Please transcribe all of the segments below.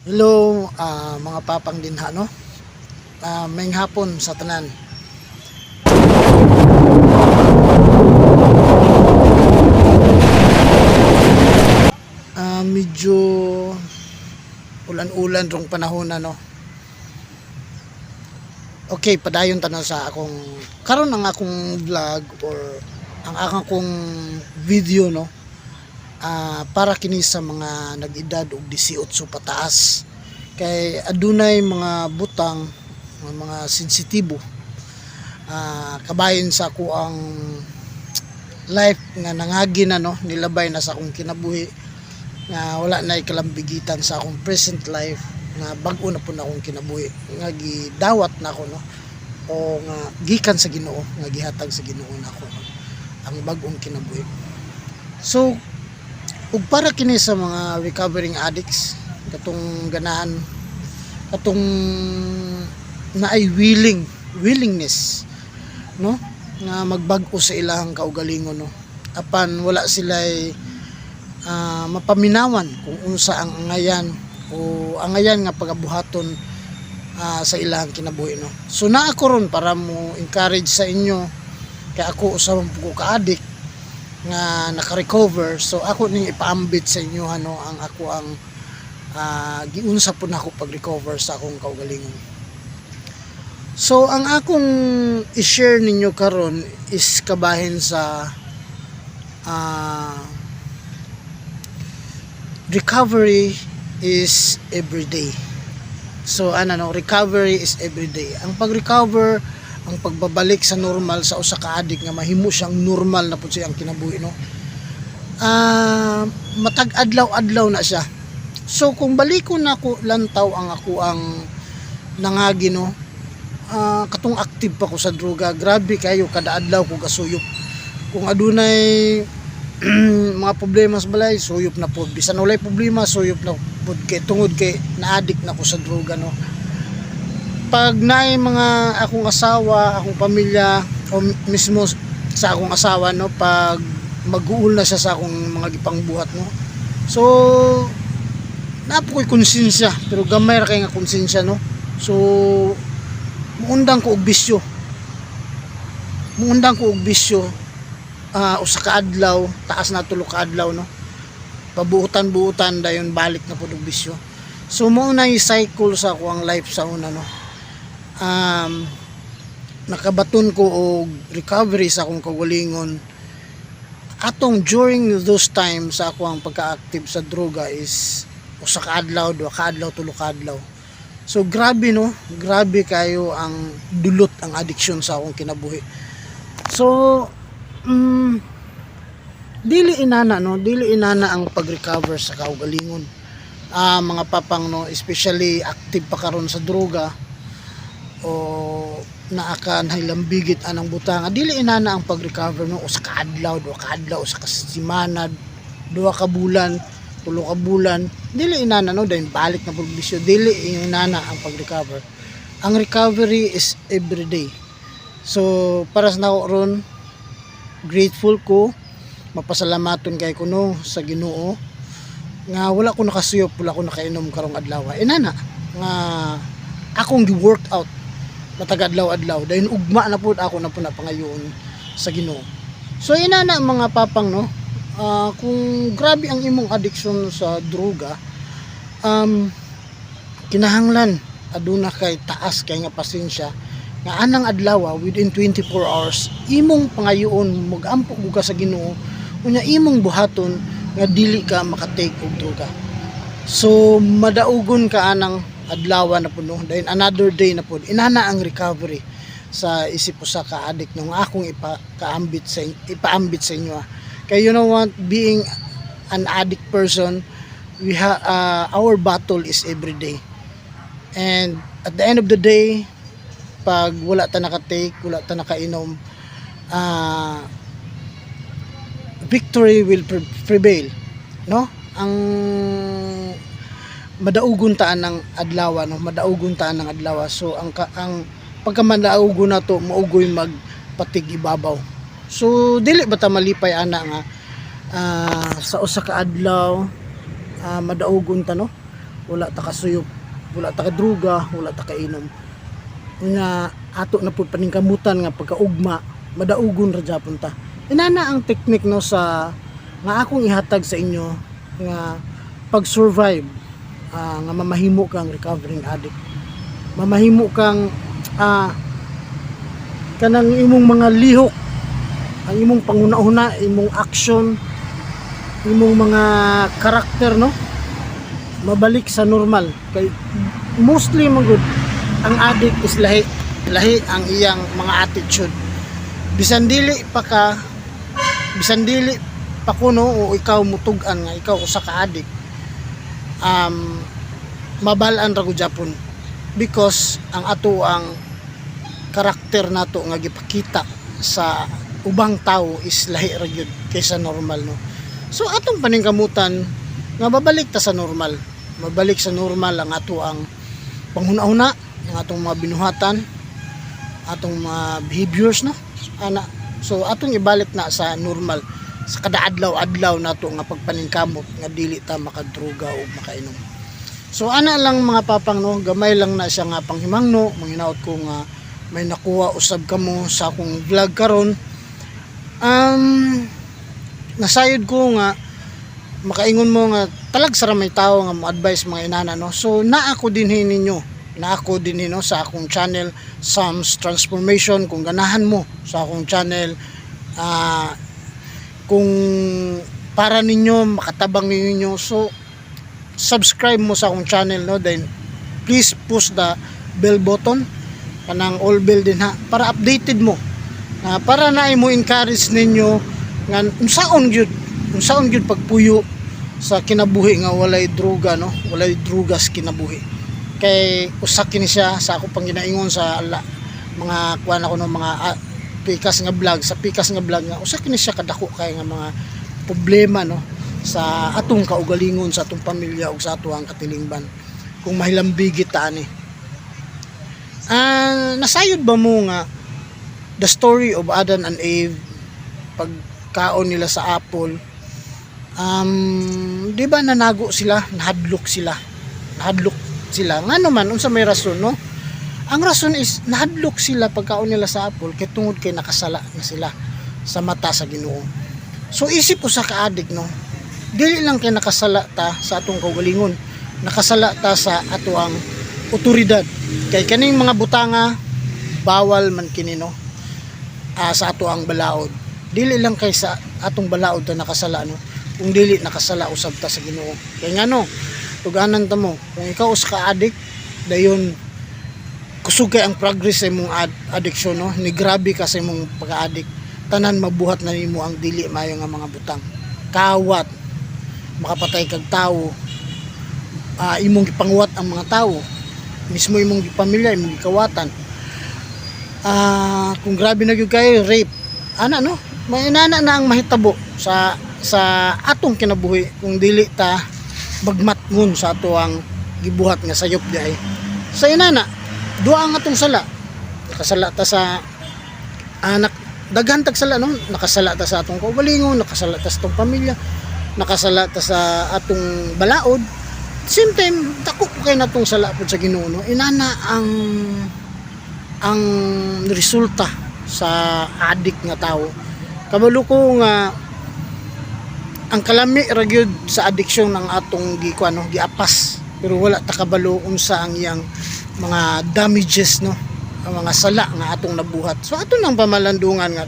Hello, mga papang dinha, no. Maayong hapon sa tanan. Medyo ulan-ulan rong panahon na, no. Okay, padayon ta na sa akong karon ang akong vlog or ang akong video, no. Para kini sa mga nag-edad og 18 pataas kay adunay mga butang, mga sensitibo kabahin sa ako ang life nga nangagi na, no, nilabay na sa akong kinabuhi nga wala na kalambigitan sa akong present life nga bag-o na pud na akong kinabuhi nga gidawat na ako, no, o nga gikan sa Ginoo, nga gihatag sa Ginoo nako, no, ang bag-ong kinabuhi. So ug para kini sa mga recovering addicts katong ganahan, katong naay willingness, no, nga magbag-o sa ilang kaugalingon, no, apan wala sila mapaminawan kung unsa ang angayan o angayan nga pagabuhaton sa ilang kinabuhi, no. So naa ko ron para mo encourage sa inyo kay ako usa man pud ko ka-addict nga naka-recover. So ako ning ipaambit sa inyo ano ang ako ang giunsa pud nako pag-recover sa akong kaugalingon. So ang akong i-share ninyo karon is kabahin sa recovery is every day. So ano, no, recovery is every day. Ang pag-recover, ang pagbabalik sa normal sa usa ka addict nga mahimo siyang normal na pud siyang kinabuhi, no. Matag adlaw-adlaw na siya. So kung balikon nako lantaw ang ako ang nangagi, no, katong active pa ko sa droga, grabe kayo, kada adlaw ko gasuyop. Kung adunay mga problema sa balay, suyop na pod. Bisan walay problema, suyop na pod kay tungod kay na-addict na ko sa droga, no. Pag naay mga akong asawa, akong pamilya o mismo sa akong asawa, no, pag mag-uul na siya sa akong mga gipangbuhat, no. So naa po ko'y konsensya pero gamay ra kay nga konsensya, no. So muundang ko og bisyo. Muundang ko og bisyo usa ka adlaw, taas na tulo ka adlaw, no. Pabuutan-buutan, dayon balik na pud og bisyo. So mao na yung cycle sa ako ang life sa una, no. Nakabaton ko og recovery sa akong kaugalingon atong during those times sa ako ang pagka-active sa droga is usa ka adlaw, duha ka adlaw, tulo ka adlaw. So grabe, no, grabe kayo ang dulot ang addiction sa akong kinabuhi. So dili inana, no, dili inana ang pag-recover sa kaugalingon. Mga papang, no, especially active pa karon sa droga o naa ka nahilambigit anang butanga, dili inana ang pag-recover, no, usa ka adlaw, duha ka adlaw, usa ka semana, duha ka bulan, tulo ka bulan, dili inana, no, dahil balik na pud bisyo. Dili inana ang pag-recover. Ang recovery is every day. So para sa nako ron, grateful ko, mapasalamaton kay kuno sa Ginoo nga wala ko nakasuyop, wala ko nakainom karong adlaw. Inana nga akong gi-work out matag adlaw-adlaw, dahil ugma na pud ako na pud na pangayoon sa Ginoo. So inana, mga papang, no, kung grabe ang imong addiction sa droga, kinahanglan aduna kay taas kay nga pasensya nga anang adlaw, within 24 hours, imong pangayoon, magampo ka sa Ginoo, unya imong buhaton nga dili ka makatake og droga. So madaugon ka anang adlaw na pud, no, dahil another day na pud. Inana ang recovery sa isip usa ka addict nung akong ipakaambit sa ipaambit sa inyo, ah. Kay you know what, being an addict person, we ha our battle is every day. And at the end of the day, pag wala ta naka-take, wala ta nakainom, victory will prevail, no? Ang madaugon taan ng adlaw, no, madaugon taan ng adlaw. So ang pagka madaugon na to, maugoy magpatig ibabaw. So dili ba ta malipay ana nga sa usa ka adlaw madaugon ta, no? Wala ta kasuyop, wala ta kadruga, wala ta kainom nga ato na pud paningkamutan nga pagkaugma madaugon ra gyapon ta. Inana ang technique, no, sa nga akong ihatag sa inyo nga pag-survive, nga mamahimo kang recovering addict, mamahimo kang kanang imong mga lihok, ang imong panguna-una, imong action, imong mga karakter, no, mabalik sa normal. Kay mostly man gud ang addict is lahi lahi ang iyang mga attitude, bisan dili pa ka, bisan dili pa kuno o ikaw mutug-an nga ikaw usa ka addict, mabalaan ra gud japon because ang ato ang karakter nato nga gipakita sa ubang tao is lahi ra gyud kaysa normal, no? So atong paningkamutan nga babalik ta sa normal, mabalik sa normal ang ato ang panghuna-huna, ang atong mga binuhatan, atong mga behaviors, no, ana. So atong ibalik na sa normal sa kada adlaw-adlaw nato nga pagpaningkamot nga dili ta makadruga o makainom. So ana lang, mga papang, no, gamay lang na siya nga panghimangno. Manghinaot ko nga may nakuha usab kamo sa akong vlog karon. Nasayod ko nga makaingon mo nga talag sa may tao nga mo advice mga inana, no? So naa ko dinhi ninyo, naa ko dinhi, no, sa akong channel, Sam's Transformation. Kung ganahan mo sa akong channel, kung para ninyo makatabang ninyo, so subscribe mo sa akong channel, no? Then please push the bell button, kanang all bell din ha, para updated mo na, para na mo encourage ninyo nga unsaon gyud pagpuyo sa kinabuhi nga walay droga, no, walay droga sa kinabuhi. Kay usa kini siya sa ako pang ginaingon sa mga kuan ako ng mga pikas nga vlog, sa pikas nga vlog, nga usa kini siya kadako kay nga mga problema, no, sa atong kaugalingon, sa atong pamilya ug sa atoang katilingban kung mahilambigit ta ani. Nasayod ba mo nga the story of Adam and Eve, pagkaon nila sa apple, di ba nanago sila, nahadlok sila, nahadlok sila? Ngano man, unsa may rason, no? Ang rason is nahadlok sila pagkaon nila sa apple kay tungod kay nakasala na sila sa mata sa Ginoo. So isip usa ka addict, no, dili lang kay nakasala ta sa atong kaugalingon, nakasala ta sa atoang otoridad kay kaning mga butanga bawal man kini, no, sa ato ang balaod. Dili lang kay sa atong balaod ta nakasala, no, kung dili nakasala usab ta sa Ginoo. Kay ngano, tuganan ta mo, kung ikaw usa ka addict, dayon kusog kay ang progress sa imong addiction, no, ni grabe ka sa imong pagka-addict, tanan mabuhat na nimo ang dili maayo nga mga butang, kawat, makapatay kag tawo, imong gipanguwat ang mga tawo mismo, imong pamilya imong gikawatan. Kung grabe na gyud kay rape ana, no, mainana na ang mahitabo sa atong kinabuhi kung dili ta bagmatngon sa ato ang gibuhat nga sayop diay. Sa inana, duha ang atong sala. Nakasala ta sa anak, daghan tag sala, no? Nakasala ta sa atong kaugalingon, nakasala ta sa atong pamilya, nakasala ta sa atong balaod. Same time, dako po kay natong sala pud sa Ginoo, no? Inana ang resulta sa addict nga tao. Kabalo ko nga ang kalami ra gyud sa addiction ang atong gi kuan, no, giapas, pero wala ta kabalo unsa ang iyang mga damages, no, ang mga sala nga atong nabuhat. So ato nang pamalandungan nga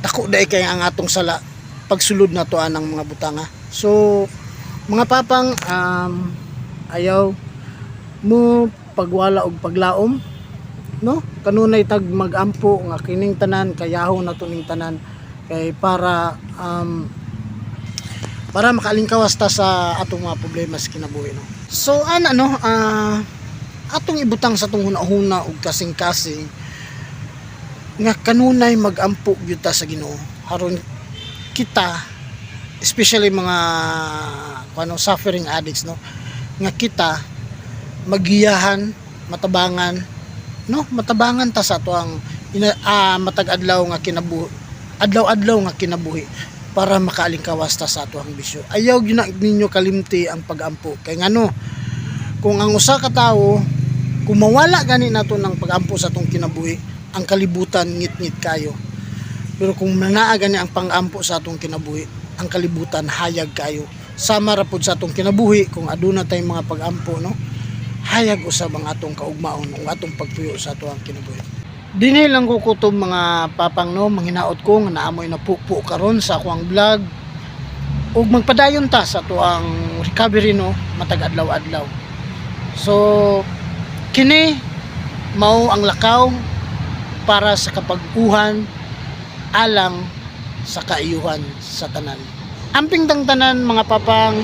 dako diay kay ang atong sala pagsulod nato anang mga butanga. So mga papang, ayaw mo pagwala og paglaom, no? Kanunay tag magampo nga kining tanan kayaho na ning tanan kay para makaalingkawas ta sa atong mga problema sa kinabuhi, no? So ana, no, atong ibutang sa atong hunahuna ug kasing-kasing nga kanunay magampo gyud ta sa Ginoo haron kita, especially mga kuno suffering addicts, no, nga kita magiyahan, matabangan, no, matabangan ta sa ato ang matag adlaw nga kinabuhi, adlaw-adlaw nga kinabuhi, para makaalingkawas ta sa ato ang bisyo. Ayaw gyud na ninyo kalimti ang pagampo kay ngano Kung ang usa ka tawo, kung mawala gani nato ng pagampo sa atong kinabuhi, ang kalibutan ngit-ngit kayo. Pero kung naa gani ang pangampo sa atong kinabuhi, ang kalibutan hayag kayo. Sama ra pud sa atong kinabuhi kung aduna tay mga pagampo, no? Hayag usab ang atong kaugmaon ug atong pagpuyo sa atoang kinabuhi. Dinhi lang ko kutob, mga papang, no, manghinaot ko nga naamoy na pupo karon sa akong vlog ug magpadayon ta sa atoang recovery, no, matag adlaw-adlaw. So kini mao ang lakaw para sa kapag-uhan alang sa kaayuhan sa tanan. Amping tang tanan, mga papang,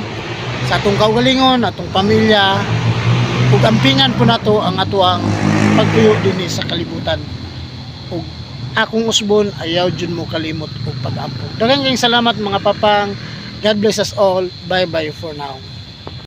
sa atong kaugalingon, atong pamilya, ug ampingan po nato ang atoang pagpuyo dinhi sa kalibutan. Ug akong usbon, ayaw jud mo kalimot og pag-ampo. Daghang kayong salamat, mga papang. God bless us all. Bye bye for now.